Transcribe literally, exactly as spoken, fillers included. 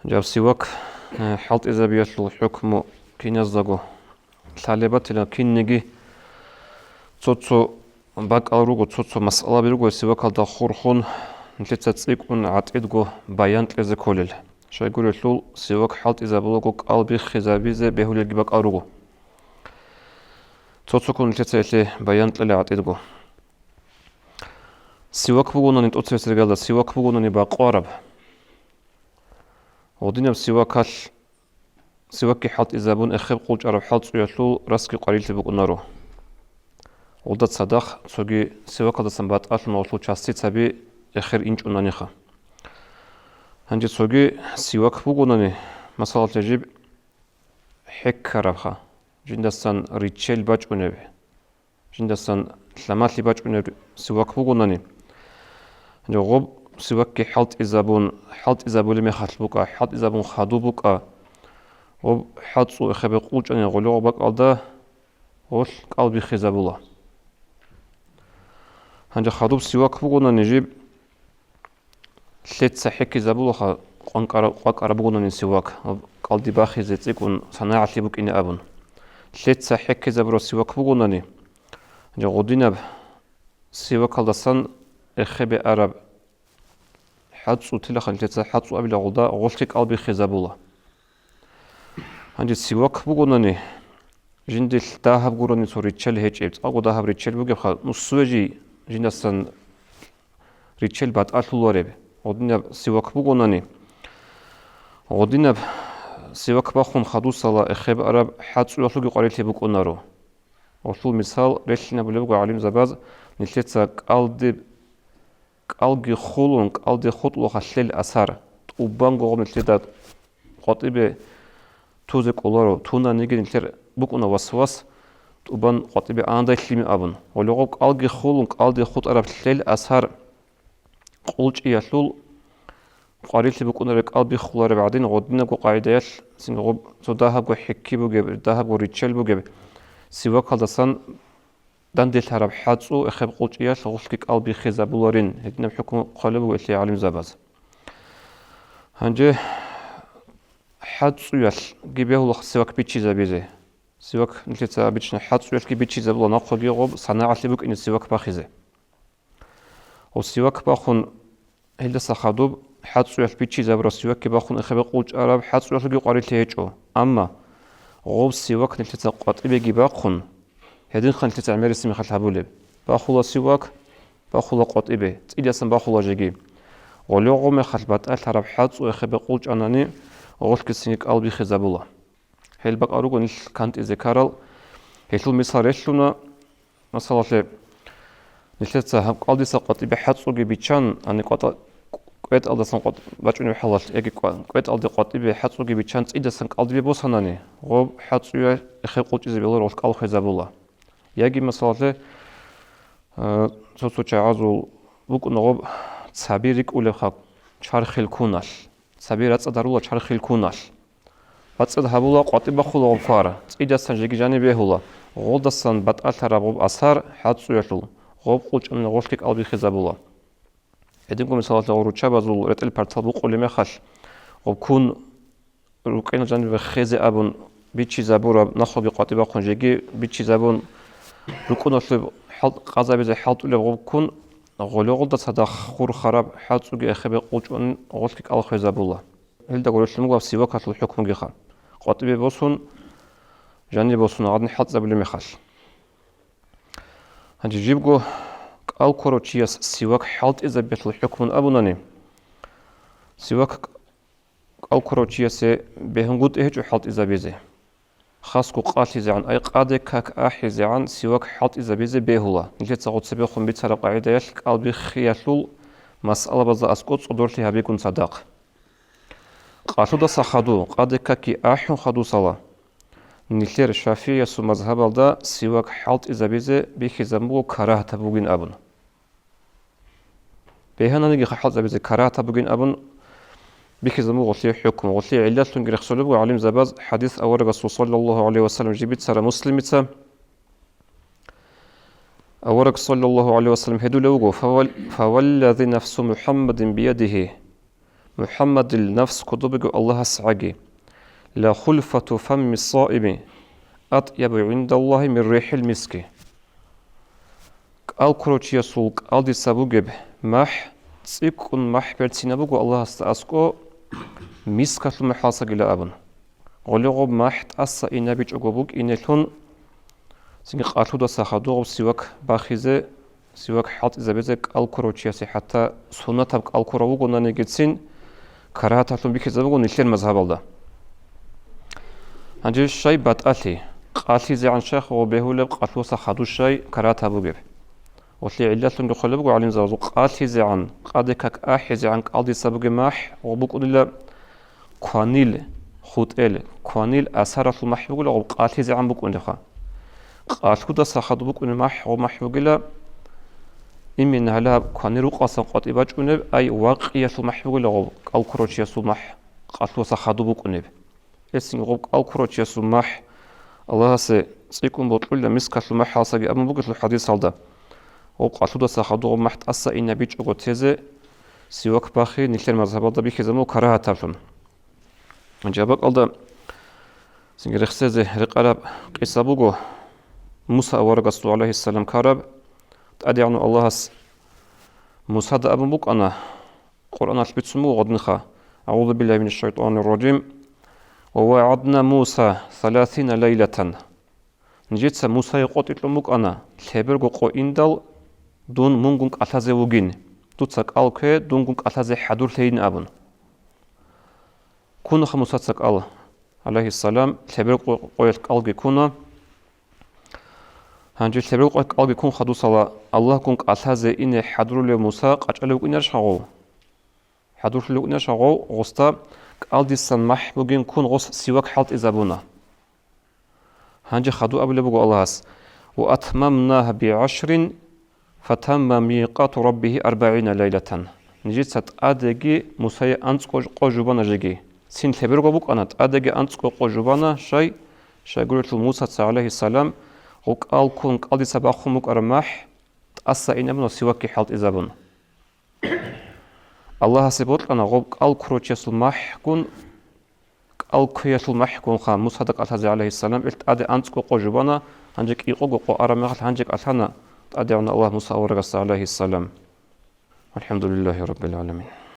Жаб сивак, э, хӀалтӀизабиялъул хӀукму киназдаго лъалеб батила, кинниги цо-цо бакӀал руго, цо-цо масъалаби руго сивакалда хурхун, нилъеца цӀикӀкӀун гӀатӀидго баян кьезе кколел. Щайгурелъул, сивак хӀалтӀизабулаго кӀал биххизабизе бегьулелги бакӀал руго. Цо-цоккун нилъеца гьелъе баян кьела гӀатӀидго. Сивак бугонани, тӀоцебесеб иргаялда сивак бугонани бакъвараб. Гъодинаб сивакалъ, сивакги хӀалтӀизабун эхеб къулчӀараб хӀалцӀуялъул расги къварилъи букӀунаро. Гъолда цадахъ цоги сивакалдасан батӀалъун гъолъул частицаби эхер инчӀунаниха. Гьанже цоги сивак бугонани, масалалъе, жиб хӀеккарабха, жиндасан риччел бачӀунеб, жиндасан лъамалъи бачӀунеб сивак бугонани, гьанже гъоб сивакги хӀалтӀизабун, хӀалтӀизабулеб мехалъ букӀа, хӀалтӀизабун хадуб букӀа, гъоб хӀалцӀу эхебе къулчӀани гъолъо бакӀалда гъолъ кӀал биххизабула. Гьанже хадуб сивак бугонани жиб, лъеца хӀеккизабулаха, къванкъара-, къвакӀараб бугонани сивак, кӀалди бахизе цӀикӀкӀун санагӀалъи букӀине абун. Лъеца хӀеккизабураб сивак бугонани, гъодинаб сивакалдасан эхебе араб хӀацӀцӀу тилаха, лъеца хӀацӀцӀу абила гъолда гъолъги кӀал биххизабула. Гьанже сивак бугонани, жиндилъ дагьаб гурони цо риччал гьечӀеб, цӀакъго дагьаб риччал бугебха, нусуве жий жиндасан риччал батӀалъулареб, гъодинаб сивак бугонани, гъодинаб сивак бахун хадусала эхеб араб хӀацӀцӀуялъулги къварилъи букӀунаро. Гъолъул мисал релълъинабулеб буго гӀалимзабаз, нилъеца кӀалдиб кӀалги хулун, кӀалди хутӀулаха лъел асар, тӀубанго гъоб нилъеда къватӀибе тузе кӀоларо, тунаниги нилъер букӀуна васвас, тӀубан къватӀибе анандай лъими абун. Гъолъо гъоб кӀалги хулун, кӀалди хутӀараб лъел асар къулчӀиялъул къварилъи букӀунареб кӀал биххулареб гӀадин, гъодинабго къагӀидаялъ цинги гъоб цо дагьабго хӀикки бугеб, дагьабго риччал бугеб сивакалдасан данделъараб хӀацӀцӀу эхеб къулчӀиялъ гъулъги кӀал биххизабуларин, гьединаб хӀукму хъвалеб буго гӀалимзабаз. Гьанже хӀацӀцӀуялъги бегьула сивак биччизабизе. Сивак нилъеца обычно хӀацӀцӀуялъги биччизабула, нахъеги гъоб санагӀалъи букӀине сивак бахизе. Гъоб сивак бахун, гьелдаса хадуб хӀацӀцӀуялъ биччизабураб сивакги бахун эхебе къулчӀараб хӀацӀцӀуялъулги къварилъи гьечӀо. Амма гъоб сивак нилъеца къватӀибеги бахъун, гьединха нилъеца гӀемерисеб мехалъ гьабулеб: бахула сивак, бахула къватӀибе, цӀидасан бахула жеги. Гъолъо гъоб мехалъ батӀалъараб хӀацӀцӀу эхебе къулчӀанани, гъолъги цинги кӀал биххизабула. Гьел бакӀал руго нилъ кантӀизе ккарал. Гьелъул мисал релълъуна, масалалъе, нилъеца гьаб кӀалдиса къватӀибе хӀацӀцӀуги биччан, гьаниб къватӀа-, кӀветӀалдасан къватӀ-, бачӀунеб хӀалалъ, яги кӀва-, кӀветӀалде къватӀибе хӀацӀцӀуги биччан, цӀидасан кӀалдибе босанани, гъоб хӀацӀцӀуялъ эхеб къулчӀизе бегьуларо, гъолъ кӀал хвезабула. Яги, масалалъе, э, цо-цо чагӀазул букӀуна гъоб цаби рикӀкӀулебха чархил куналъ, цаби рацӀцӀад гьарула чархил куналъ. БацӀцӀад гьабула, къватӀиб бахъула гъоб квар, цӀидасан жеги жаниб бегьула, гъолдасан батӀалъараб гъоб асар хӀацӀцӀуялъул, гъоб къулчӀанани гъолъги кӀал биххизабула. Гьединго, мисалалъе, гъоб руччабазул ретӀел-партал букъулеб мехалъ, гъоб кун рукӀина жанибе хезе абун биччизабураб, нахъеги къватӀиб бахъун жеги биччизабун, рукӀуналъуб хӀал-, къазабизе хӀалтӀулеб гъоб кун, гъолъо гъолда цадахъ хурхараб хӀацӀцӀуги эхебе къулчӀун гъолъги кӀал хвезабула. Гьелда гурелъун буго сивакалъул хӀукмугиха, къватӀибе босун, жанибе босун гьадин хӀалтӀизабулеб мехалъ. Гьанже жибго кӀал ккурав чияс сивак хӀалтӀизабиялъул хӀукмун абунани, сивак кӀал ккурав чиясе бегьунгутӀи гьечӀо хӀалтӀизабизе. Хасго къалъизегӀан, ай къаде как ахӀизегӀан сивак хӀалтӀизабизе бегьула, нилъеца гъоцебехун бицараб къагӀидаялъ кӀал биххиялъул масъалабазда аскӀо цӀодорлъи гьабигун цадахъ. Къалъудаса хаду, къаде каки ахӀун хадусала, нилъер шафигӀиясул мазгьабалда сивак хӀалтӀизабизе бихьизабун буго карагьатаб бугин абун. Бегьананиги хӀалтӀизабизе карагьатаб бугин абун бихьизабун буго гъолъие хӀукму. Гъолъие гӀиллатлъунги рехсолеб буго гӀалимзабаз хӀадис аварагасул, саллаллагьу гӀалайгьи ва саллам, жиб бицараб Муслимица. Авараг, саллаллагьу гӀалайгьи ва саллам, гьедулев вуго: «Фавал-, фаваллази нафсу МухӀаммадин биядигьи». МухӀаммадил нафс кодобего Аллагьас гӀаги. Ла хулфату фамми саими атӀябу гӀиндаллагьи мир рихӀил миски. КӀал ккурав чиясул кӀалдиса бугеб махӀ цӀикӀкӀун махӀ берцинаб буго Аллагьасда аскӀо мискалъул махӀалсагила абун. Гъоле гъоб махӀ тӀаса инабичӀого букӀинелъун, цинги къалъудаса хадугъаб сивак бахизе, сивак хӀалтӀизабизе кӀал ккурав чиясе, хӀатта суннатаб кӀал ккурав вугонанигицин, карагьаталъун бихьизабуго нилъер мазгьабалда. Гьанже щай батӀалъи, къалъизегӀан щай гъо бегьулеб къалъуса хадур щай карагьатаб бугеб? Гъолъи гӀиллалъунги хъвалеб буго гӀалимзабазул, къалъизегӀан, къаде как ахӀизегӀан кӀалдиса бугеб махӀ гъо букӀунила кванил хутӀел, кванил асаралъул махӀ бугила гъоб къалъизегӀан букӀунеха. Къалъудаса хадуб букӀунеб махӀ гъоб махӀ бугила, имин гьалаб кванир рукъасан къватӀи бачӀунеб, ай вакъиялъул махӀ бугила гъоб кӀал ккурав чиясул махӀ къалъудаса хадуб букӀунеб. Гьесин гъоб кӀал ккурав чиясул махӀ Аллагьасе цӀикӀкӀун бокьула мискалъул махӀалсаги абун бугелъул хӀадисалда. Гъоб къалъудаса хадугъаб махӀ тӀаса инабичӀого тезе сивак бахи нилъер мазгьабалда бихьизабун карагьатаблъун. Жабакалда цинги рехсезе рекъараб къиса буго. Муса аварагасул, гӀалайгьиссалам, караб. ТӀадегӀанав Аллагьас Мусада абун букӀана, Къуръаналъ бицун буго гъодинха: «АгӀузу биллагьи минаш шайтӀанир ражим. Ва вагӀадна Муса саласина лайлатан». Нижеца Мусае къотӀи кьун букӀана, лъеберго къо индал, дун мунгун кӀалъазе вугин, дуца кӀал ккве, дунгун кӀалъазе хӀадурлъейин абун. Ккунаха Мусаца кӀал, гӀалайгьиссалам, лъеберго къо-, къоялъ кӀалги ккуна. Гьанже лъеберго къоялъ кӀалги ккун хадусала, Аллагьгун кӀалъазе ине хӀадурулев Муса къачӀалев вукӀинарищ гъов? ХӀадурлъулев вукӀинарищ гъов, гъосда кӀалдисан махӀ бугин ккун гъос сивак хӀалтӀизабуна. Гьанже хаду абулеб буго Аллагьас: «Ва атмамнагьа бигӀашрин, фатамма микъату раббигьи арбагӀина лайлатан». Нижеца тӀадеги Мусае анцӀго къо жубана жеги. Цин лъеберго букӀана, тӀадеги анцӀго къо жубана, щай? Щайгурелъул Мусаца, гӀалайгьиссалам, гъукӀал ккун кӀалдиса бахъун букӀараб махӀ тӀаса инабуна сивакги хӀалтӀизабун. Аллагьасе бокьана гъоб кӀал ккурав чиясул махӀгун, кӀал кквеялъул махӀгунха Мусада кӀалъазе, гӀалайгьиссалам, ил тӀаде анцӀго къо жубана, гьанже кӀикъого къо араб мехалъ гьанже кӀалъана ТӀадегӀанав Аллагь Муса аварагасда, гӀалайгьиссалам. ВалхӀамдулиллагьи раббил гӀаламин.